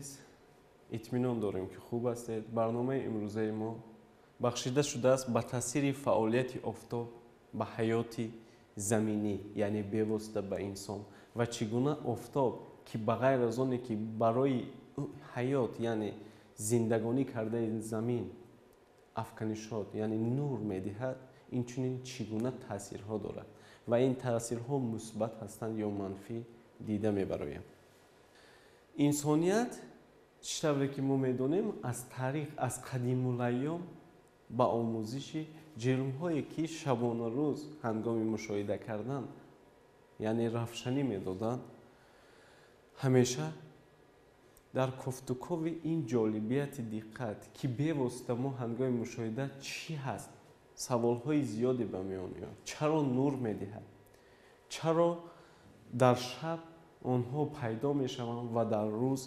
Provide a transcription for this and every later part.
Азиз, итминон дорем, ки хуб ҳастед. Барномаи имрӯзаи мо бахшида шудааст ба таъсири фаъолияти офтоб ба ҳаёти заминӣ, яъне бевосита ба инсон, ва чӣ гуна офтоб, ки ба ғайр аз оне ки барои ҳаёт, яъне зиндагонӣ кардаи замин афканишот, яъне нур медиҳад, инчунин чӣ гуна таъсирҳо дорад ва ин таъсирҳо мусбат ҳастанд ё манфӣ дида мебароем. Инсоният, чӣ тавре ки мо медонем, аз таърих, аз қадимулайём ба омӯзиши ҷирмҳое, ки шабона рӯз ҳангоми мушоҳида кардан, яъне равшанӣ медоданд, ҳамеша дар кофтукови ин ҷолибияти диққат, ки бевосита мо ҳангоми мушоҳида чӣ ҳаст, саволҳои зиёде ба миён меояд. Чаро нур медиҳад? Чаро дар шаб онҳо пайдо мешаванд ва дар рӯз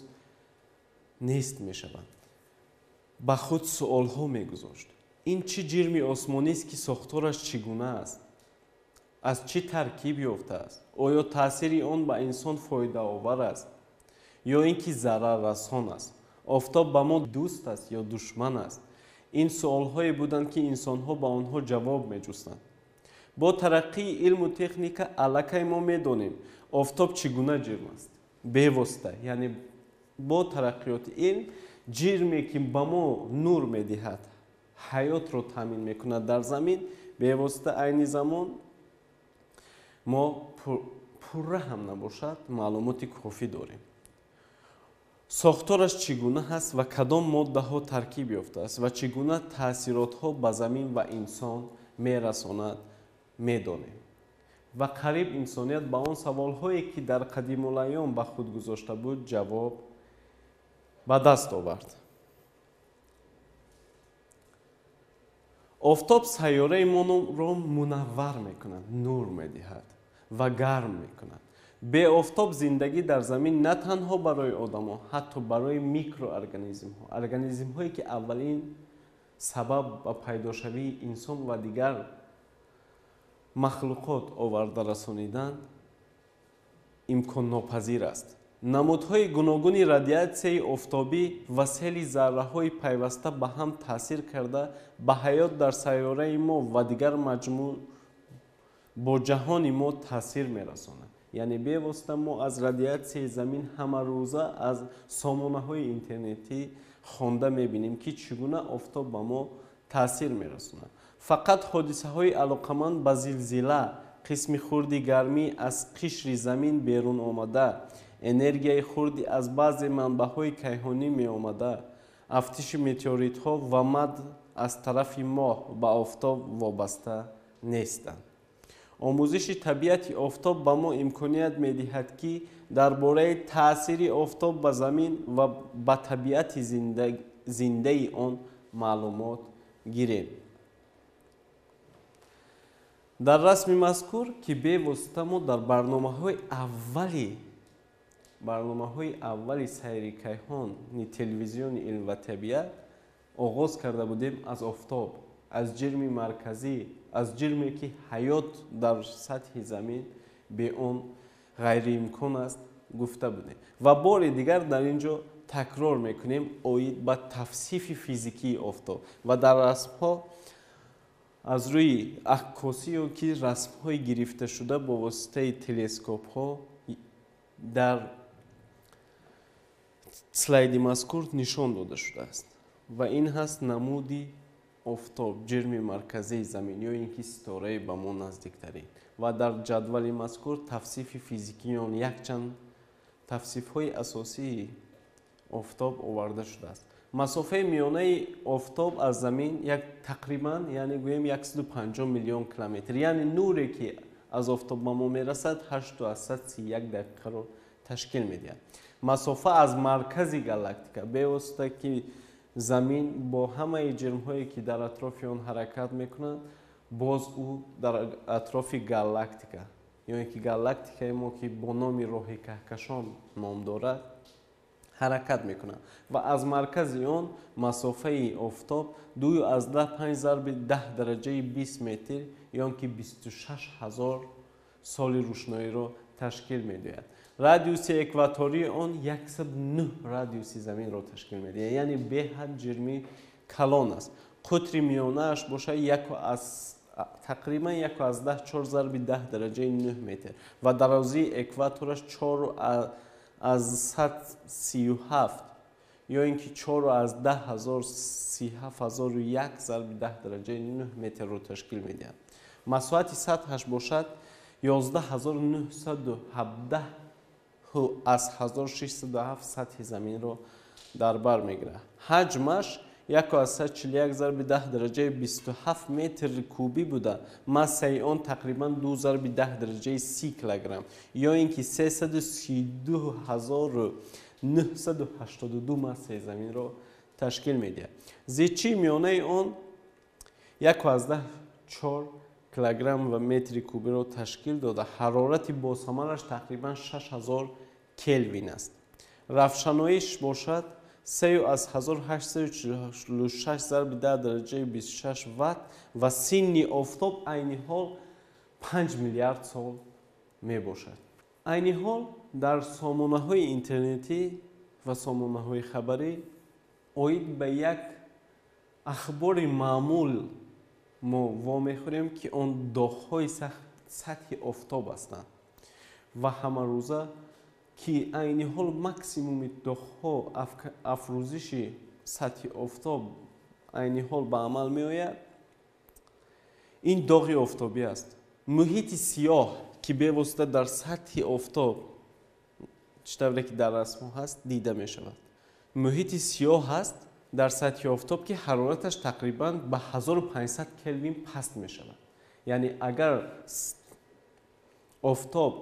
нест мешаванд? Ба худ суолҳо мегузошт. Ин чӣ ҷирми осмонист, ки сохтораш чӣ гуна аст? Аз чӣ таркиб ёфтааст? Оё таъсири он ба инсон фоидаовар аст ё ин ки зараррасон аст? Офтоб ба мо дӯст аст ё душман аст? Ин суолҳое буданд, ки инсонҳо ба онҳо ҷавоб меҷустанд. Бо тараққии илму техника аллакай мо медонем, офтоб чӣ гуна ҷирм аст. Бевосита, яъне бо тараққиёти илм, ҷирме ки ба мо нур медиҳад, ҳаётро таъмин мекунад дар замин, бевосита айни замон мо пурра ҳам набошад, маълумоти кофӣ дорем. Сохтораш чӣ гуна ҳаст ва кадом моддаҳо таркиб ёфтааст ва чӣ гуна таъсиротҳо ба замин ва инсон мерасонад, медонем. Ва қариб инсоният ба он саволҳое, ки дар қадимулайём ба худ гузошта буд, ҷавоб ба даст овард. Офтоб сайёраи моро мунаввар мекунад, нур медиҳад ва гарм мекунад. Беофтоб зиндагӣ дар замин на танҳо барои одамо, ҳатто барои микроорганизмҳо, организмҳое ки аввалин сабаб ба пайдошавии инсон ва дигар махлуқот оварда расонидан имконнопазир аст. Намудҳои гуногуни радиатсияи офтобӣ ва сели зарраҳои пайваста ба ҳам таъсир карда ба ҳаёт дар сайёраи мо ва дигар маҷмӯъ бо ҷаҳони мо таъсир мерасонад. Яъне бевосита мо аз радиатсияи замин ҳамарӯза аз сомонаҳои интернетӣ хонда мебинем, ки чӣ гуна офтоб ба мо таъсир мерасонад. Фақат ҳодисаҳои алоқаманд ба зилзила, қисми хурди гармӣ аз қишри замин берун омада, энергияи хурди аз баъзе манбаъҳои кайҳонӣ меомада, афтиши метеоритҳо ва мад аз тарафи моҳ ба офтоб вобаста нестанд. Омӯзиши табиати офтоб ба мо имконият медиҳад, ки дар бораи таъсири офтоб ба замин ва ба табиати зиндаи он маълумот гирем. Дар расми мазкур, ки бевосита мо дар барномаҳои аввали сайри кайҳони телевизиони илм ва табиат оғоз карда будем аз офтоб, аз ҷирми марказӣ, аз ҷирме ки ҳаёт дар сатҳи замин бе он ғайриимкон аст, гуфта будем. Ва бори дигар дар ин ҷо такрор мекунем оид ба тавсифи физикии офтоб ва дар расмҳо аз рӯи аккосӣ ё ки расмҳои гирифташуда бо воситаи телескопҳо дар слайди мазкур нишон дода шудааст. Ва ин ҳаст намуди офтоб, ҷирми марказии замин ё ин ки ситораи ба мо наздиктарин. Ва дар ҷадвали мазкур тавсифи физикии он якчанд тавсифҳои асосии офтоб оварда шудааст. Масофаи миёнаи офтоб аз замин як тақрибан, яъне гӯем 150 миллион километр, яъне нуре ки аз офтоб ба мо мерасад 8,31 дақиқаро ташкил медиҳад. Масофа аз маркази галактика, бевосита ки замин бо ҳамаи ҷирмҳое ки дар атрофи он ҳаракат мекунанд, боз ӯ дар атрофи галактика, ё ин ки галактикаи мо ки бо номи роҳи каҳкашон ном дорад, ҳаракат мекунад ва аз маркази он масофаи офтоб 2,5 зарби 10 дараҷаи 20 метр ё ин ки 26 000 соли рӯшноиро ташкил медиҳад. Радиуси экватории он 109 радиуси заминро ташкил медиҳад, яъне беҳад ҷирми калон аст. Қутри миёнааш бошад тақрибан 1,4 зарби 10 дараҷаи 9 метр ва дарозии экватораш 4,137 ё ин ки 4,10 037 001 зарби 10 дараҷаи 9 метрро ташкил медиҳад. Масоҳати сатҳаш бошад 11917 аз 1607 сатҳи заминро дар бар мегирад. Ҳаҷмаш 1,41 зарби 10 дараҷаи 27 метр кубӣ буда, массаи он тақрибан 2 зарби 10 дараҷаи 30 килограмм ё ин ки 332 982 массаи заминро ташкил медиҳад. Зичии миёнаи он 1,4 килограмм ва метри кубиро ташкил дода, ҳарорати босамараш тақрибан 6000 келвин аст. Равшаноиш бошад 3,846 зарби 10 дараҷаи 26 ватт ва синни офтоб айни ҳол 5 миллиард сол мебошад. Айни ҳол дар сомонаҳои интернетӣ ва сомонаҳои хабарӣ оид ба як ахбори маъмул мо вомехӯрем, ки он доғҳои сатҳи офтоб ҳастанд ва ҳамарӯза ки айни ҳол максимуми доғҳо афрӯзиши сатҳи офтоб айни ҳол ба амал меояд. Ин доғи офтобӣ аст. Муҳити сиёҳ, ки бевосита дар сатҳи офтоб, чӣ тавре ки дар расмҳо ҳаст, дида мешавад. Муҳити сиёҳ ҳаст дар сатҳи офтоб, ки ҳарораташ тақрибан ба 1500 келвин паст мешавад. Яъне агар офтоб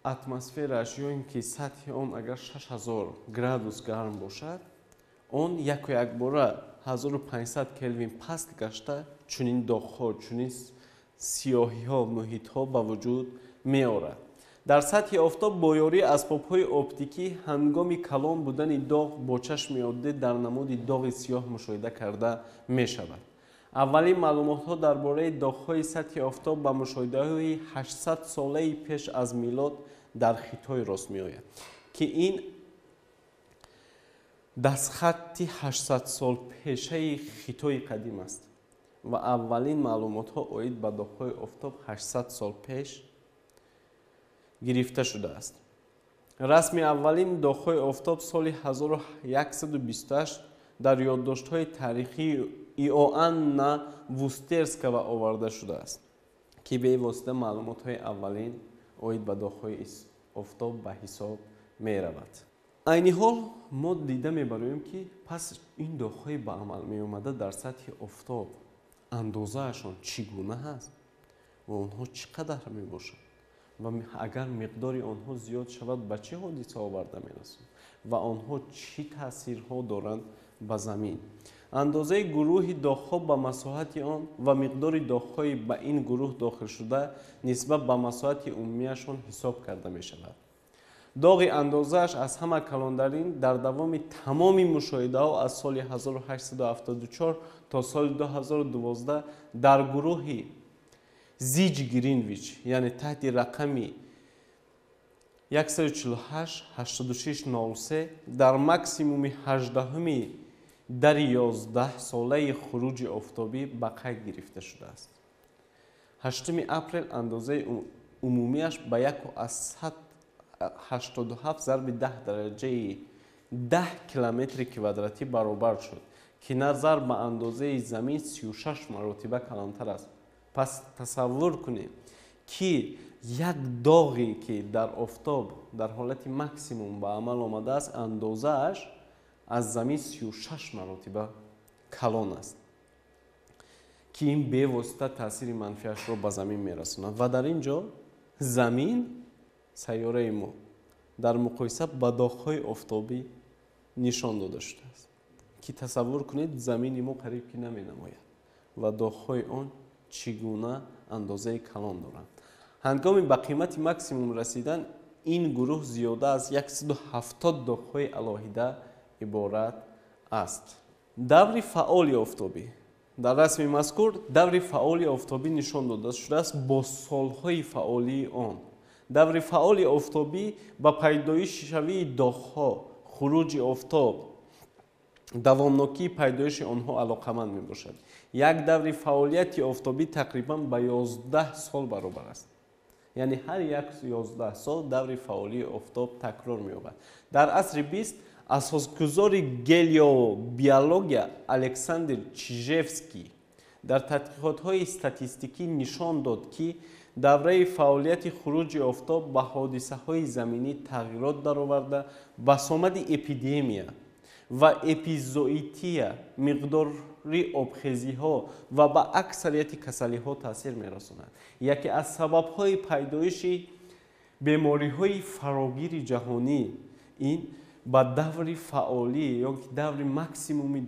атмосфераш ё ин ки сатҳи он агар 6000 градус гарм бошад, он яку якбора 1500 келвин паст гашта, чунин доғҳо, чунин сиёҳиҳо, муҳитҳо ба вуҷуд меорад. Дар сатҳи офтоб бо ёрии асбобҳои оптикӣ ҳангоми калон будани доғ бо чашми оддӣ дар намуди доғи сиёҳ мушоҳида карда мешавад. Аввалин маълумотҳо дар бораи доғҳои сатҳи офтоб ба мушоҳидаҳои 800 солаи пеш аз милод дар Хитой рост меояд, ки ин дастхатти 800 сол пешаи Хитои қадим аст ва аввалин маълумотҳо оид ба доғҳои офтоб 800 сол пеш гирифта шудааст. Расми аввалин доғҳои офтоб соли 1128 дар ёддоштҳои таърихии Иоанна Вустерскава оварда шудааст, ки бевосита маълумотҳои аввалин оид ба доғҳои офтоб ба ҳисоб меравад. Айни ҳол мо дида мебароем, ки пас ин доғҳои ба амал меомада дар сатҳи офтоб андозаашон чӣ гуна ҳаст ва онҳо чӣ қадар мебошанд ва агар миқдори онҳо зиёд шавад, ба чӣ ҳодиса оварда мерасонад ва онҳо чӣ таъсирҳо доранд ба замин. Андозаи гурӯҳи доғҳо ба масоҳати он ва миқдори доғҳои ба ин гурӯҳ дохилшуда нисбат ба масоҳати умумиашон ҳисоб карда мешавад. Доғи андозааш аз ҳама калонтарин дар давоми тамоми мушоҳидаҳо аз соли 1874 то соли 2012 дар гурӯҳи зиҷ Гринвич, яъне таҳти рақами 148 86 03 дар максимуми 18-уми дари 11 солаи хуруҷи офтобӣ ба қайд гирифта шудааст. 8 апрел андозаи умумиаш ба 1,87 зарби 10 дараҷаи 10 километри квадратӣ баробар шуд, ки назар ба андозаи замин 36 маротиба калонтар аст. Пас тасаввур кунем, ки як доғе, ки дар офтоб дар ҳолати максимум ба амал омадааст, андозааш аз замин 36 маротиба калон аст, ки ин бевосита таъсири манфиашро ба замин мерасонад. Ва дар ин ҷо замин, сайёраи мо, дар муқоиса ба доғҳои офтобӣ нишон дода шудааст, ки тасаввур кунед, замини мо қариб ки наменамояд ва доғҳои он чӣ гуна андозаи калон доранд. Ҳангоми ба қимати максимум расидан ин гурӯҳ зиёда аз 170 доғҳои алоҳида иборат аст. Даври фаъоли офтобӣ. Дар расми мазкур даври фаъоли офтобӣ нишон дода шудааст бо солҳои фаъолии он. Даври фаъоли офтобӣ ба пайдоишшавии доғҳо, хуруҷи офтоб, давомнокии пайдоиши онҳо алоқаманд мебошад. Як даври фаъолияти офтобӣ тақрибан ба 11 сол баробар аст. Яъне ҳар як 11 сол даври фаъолии офтоб такрор меёбад. Дар асри 20 асосгузори гелиобиология Александр Чижевский дар тадқиқотҳои статистикӣ нишон дод, ки давраи фаъолияти хуруҷи офтоб ба ҳодисаҳои заминӣ тағйирот дароварда, басомади эпидемия ва эпизоития, миқдори обхезиҳо ва ба аксарияти касалиҳо таъсир мерасонад. Яке аз сабабҳои пайдоиши бемориҳои фарогири ҷаҳонӣ ин ба даври фаъолӣ ё ки даври максимуми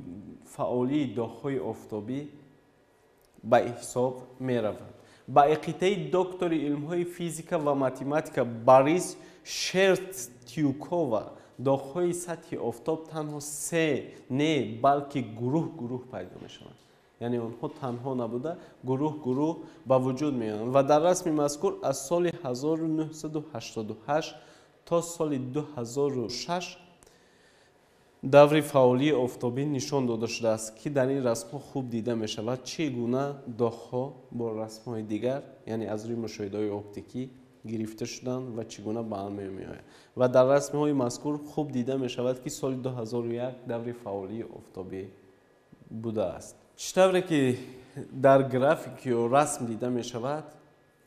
фаъолии доғҳои офтобӣ ба ҳисоб меравад. Ба ақидаи доктори илмҳои физика ва математика Борис Шерстюкова, доғҳои сатҳи офтоб танҳо се не, балки гурӯҳ гурӯҳ пайдо мешаванд. Яъне онҳо танҳо набуда, гурӯҳ гурӯҳ ба вуҷуд меоянд. Ва дар расми мазкур аз соли 1988 то соли 2006 даври фаъолии офтобӣ нишон дода шудааст, ки дар ин расмҳо хуб дида мешавад чӣ гуна доғҳо бо расмҳои дигар, яъне аз рӯи мушоҳидаҳои оптикӣ гирифта шуданд ва чӣ гуна ба амал меояд. Ва дар расмҳои мазкур хуб дида мешавад, ки соли 2001 даври фаъолии офтобӣ будааст. Чӣ тавре ки дар график ё расм дида мешавад,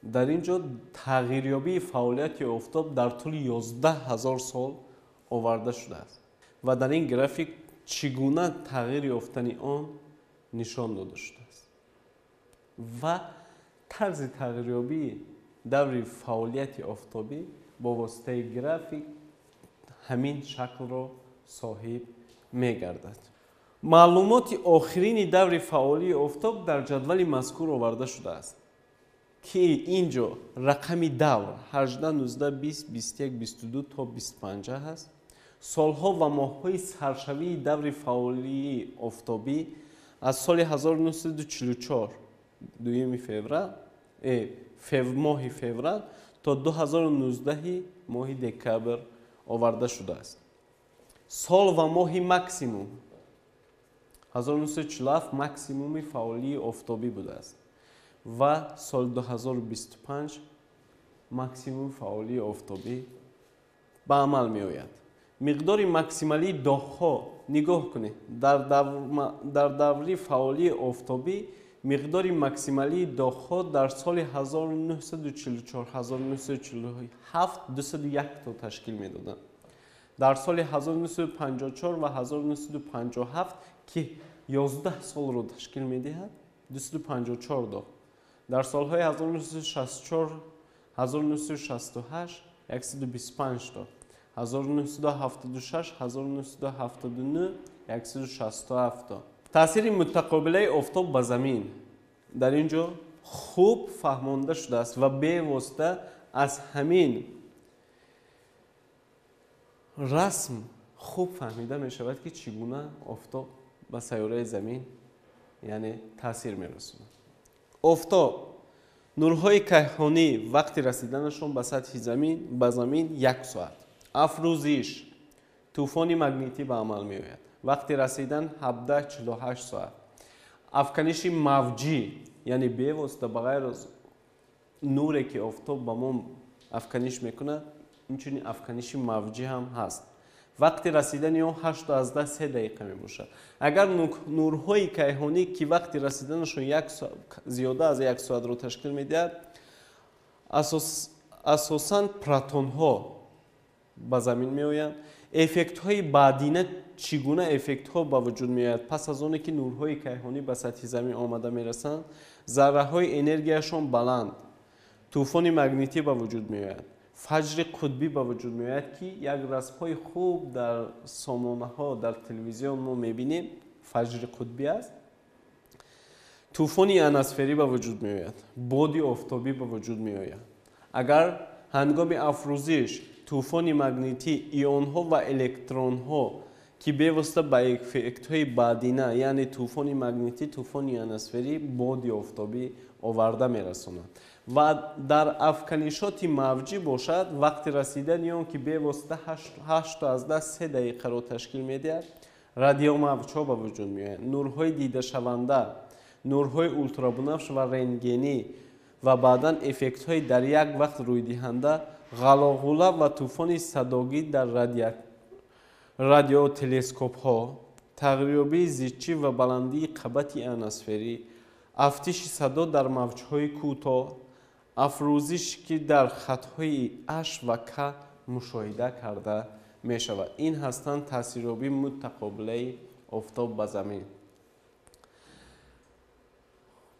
дар ин ҷо тағйирёбии фаъолияти офтоб дар тӯли 11 ҳазор сол оварда шудааст ва дар ин график чӣ гуна тағйир ёфтани он нишон дода шудааст ва тарзи тағйирёбии даври фаъолияти офтобӣ бо воситаи график ҳамин шаклро соҳиб мегардад. Маълумоти охирини даври фаъолии офтоб дар ҷадвали мазкур оварда шудааст, ки ин ҷо рақами давр 18, 19, 20, 21, 22 то 25 аст. Солҳо ва моҳҳои саршавии даври фаъолии офтобӣ аз соли 1944 дуюми феврал, моҳи феврал то 2019 моҳи декабр оварда шудааст. Сол ва моҳи максимум 1947 максимуми фаъолии офтобӣ будааст ва соли 2025 максимуми фаъолии офтобӣ ба амал меояд. Миқдори максималии доғҳо нигоҳ кунед. Дар даври фаъолии офтобӣ миқдори максималии доғҳо дар соли 1944-1947 201 то ташкил медоданд. Дар соли 1954 ва 1957, ки 11 солро ташкил медиҳад, 254 доғ. Дар солҳои 1964-1968 125 то, 1976-1979 167 то. Таъсири мутақобилаи офтоб ба замин дар ин ҷо хуб фаҳмонда шудааст ва бевосита аз ҳамин расм хуб фаҳмида мешавад, ки чӣ гуна офтоб ба сайёраи замин яъне таъсир мерасонад. Офтоб нурҳои кайҳонӣ вақти расиданашон ба сатҳи замин ба замин як соат. Афрӯзиш, тӯфони магнитӣ ба амал меояд. Вақти расидан 17:48 соат. Афканиши мавҷӣ, яъне бевосита ба ғайр аз нуре ки офтоб ба мо афканиш мекунад, инчунин афканиши мавҷӣ ҳам ҳаст. Вақти расидани он 8:03 дақиқа мебошад. Агар нурҳои кайҳонӣ, ки вақти расиданашон зиёда аз як соатро ташкил медиҳад, асосан протонҳо ба замин меоянд. Эффектҳои баъдина чӣ гуна эффектҳо ба вуҷуд меояд? Пас аз оне ки нурҳои кайҳонӣ ба сатҳи замин омада мерасанд, зарраҳои энергияшон баланд, тӯфони магнитӣ ба вуҷуд меояд, фаҷри қутбӣ ба вуҷуд меояд, ки як расмҳои хуб дар сомонаҳо, дар телевизион мо мебинем, фаҷри қутбӣ аст. Тӯфони ионосферӣ ба вуҷуд меояд, боди офтобӣ ба вуҷуд меояд. Агар ҳангоми афрӯзиш тӯфони магнитӣ ионҳо ва электронҳо ки бевосита ба эффектҳои баъдина, яъне тӯфони магнитӣ, тӯфони ионосферӣ, боди офтобӣ оварда мерасонад. Ва дар афканишоти мавҷӣ бошад, вақти расидани он ки бевосита 8,3 дақиқаро ташкил медиҳад, радиомавҷҳо ба вуҷуд меоянд, нурҳои дидашаванда, нурҳои ултрабунафш ва рентгенӣ ва баъдан эффектҳои дар як вақт рӯйдиҳанда, ғалоғула ва тӯфони садогӣ дар радиотелескопҳо, тағйирёбии зичӣ ва баландии қабати ионосферӣ, афтиши садо дар мавҷҳои кӯтоҳ, афрӯзиш ки дар хатҳои H ва К мушоҳида карда мешавад. Ин ҳастанд таъсирёбии мутақобилаи офтоб ба замин.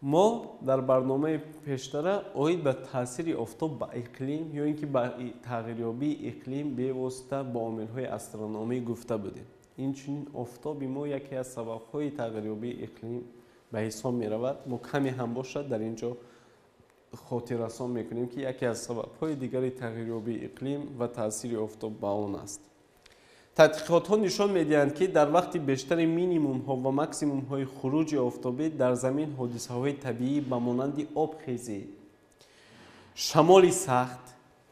Мо дар барномаи пештара оид ба таъсири офтоб ба иқлим ё ин ки ба тағйирёбии иқлим бевосита бо омилҳои астрономӣ гуфта будем. Инчунин офтоби мо яке аз сабабҳои тағйирёбии иқлим ба ҳисоб меравад. Мо каме ҳам бошад дар ин ҷо хотиррасон мекунем, ки яке аз сабабҳои дигари тағйирёбии иқлим ва таъсири офтоб ба он аст. Тадқиқотҳо нишон медиҳанд, ки дар вақти бештари минимумҳо ва максимумҳои хуруҷи офтобӣ дар замин ҳодисаҳои табиӣ ба монанди обхезӣ, шамоли сахт,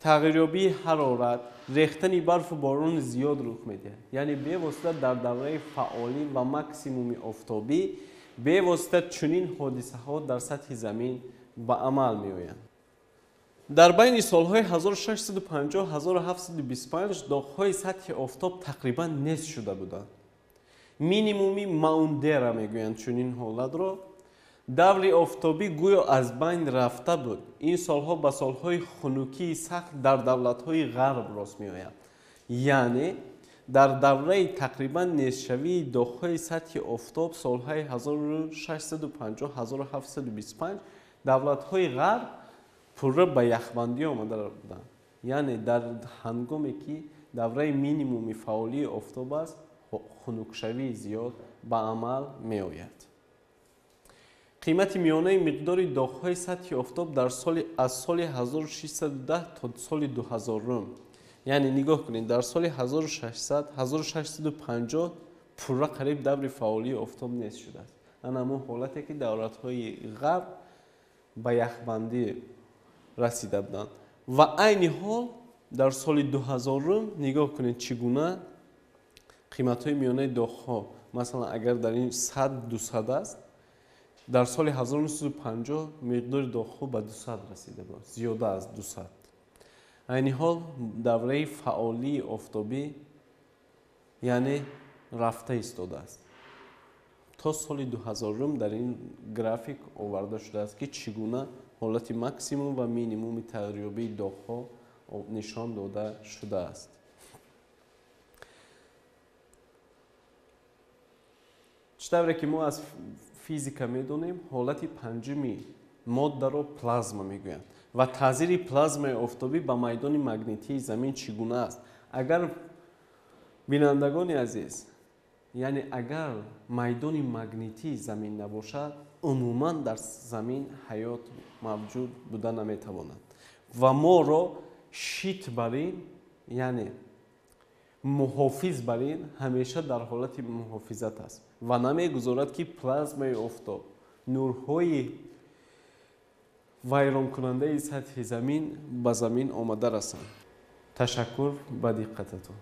тағйирёбии ҳарорат, рехтани барфу борони зиёд рух медиҳад. Яъне бевосита дар давраи фаъолӣ ва максимуми офтобӣ бевосита чунин ҳодисаҳо дар сатҳи замин ба амал меоянд. Дар байни солҳои 1650-1725 доғҳои сатҳи офтоб тақрибан нест шуда буданд. Минимуми Маундера мегӯянд чунин ҳолатро. Даври офтобӣ гӯё аз байн рафта буд. Ин солҳо ба солҳои хунукии сахт дар давлатҳои ғарб рост меояд. Яъне дар давраи тақрибан нестшавии доғҳои сатҳи офтоб солҳои 1650-1725 давлатҳои ғарб пурра ба яхбандӣ омада буданд. Яъне дар ҳангоме ки давраи минимуми фаъолии офтоб аст, хунукшавии зиёд ба амал меояд. Қимати миёнаи миқдори доғҳои сатҳи офтоб дар аз соли 1610 то соли 2000. Яъне нигоҳ кунед, дар соли 1600-1650 пурра қариб даври фаъолии офтоб нест шудааст. Ана ҳамон ҳолате ки давлатҳои ғарб ба яхбандӣ расида буданд. Ва айни ҳол дар соли 2000 нигоҳ кунед чӣ гуна қиматҳои миёнаи доғҳо, масалан агар дар ин 100-200 аст, дар соли 1950 миқдори доғҳо ба 200 расида буд, зиёда аз 200. Айни ҳол давраи фаъолии офтобӣ яъне рафта истодааст. То соли 2000 дар ин график оварда шудааст, ки чӣ гуна ҳолати максимум ва минимуми тағйирёбии доғҳо нишон дода шудааст. Чӣ тавре ки мо аз физика медонем, ҳолати панҷуми моддаро плазма мегӯянд ва таъсири плазмаи офтобӣ ба майдони магнитии замин чӣ гуна аст? Агар бинандагони азиз, яъне агар майдони магнитии замин набошад, умуман дар замин ҳаёт мавҷуд буда наметавонад ва моро щит бар ин, яъне муҳофиз бар ин, ҳамеша дар ҳолати муҳофизат аст ва намегузорад, ки плазмаи офтоб, нурҳои вайронкунандаи сатҳи замин ба замин омада расанд. Ташаккур ба диққататон.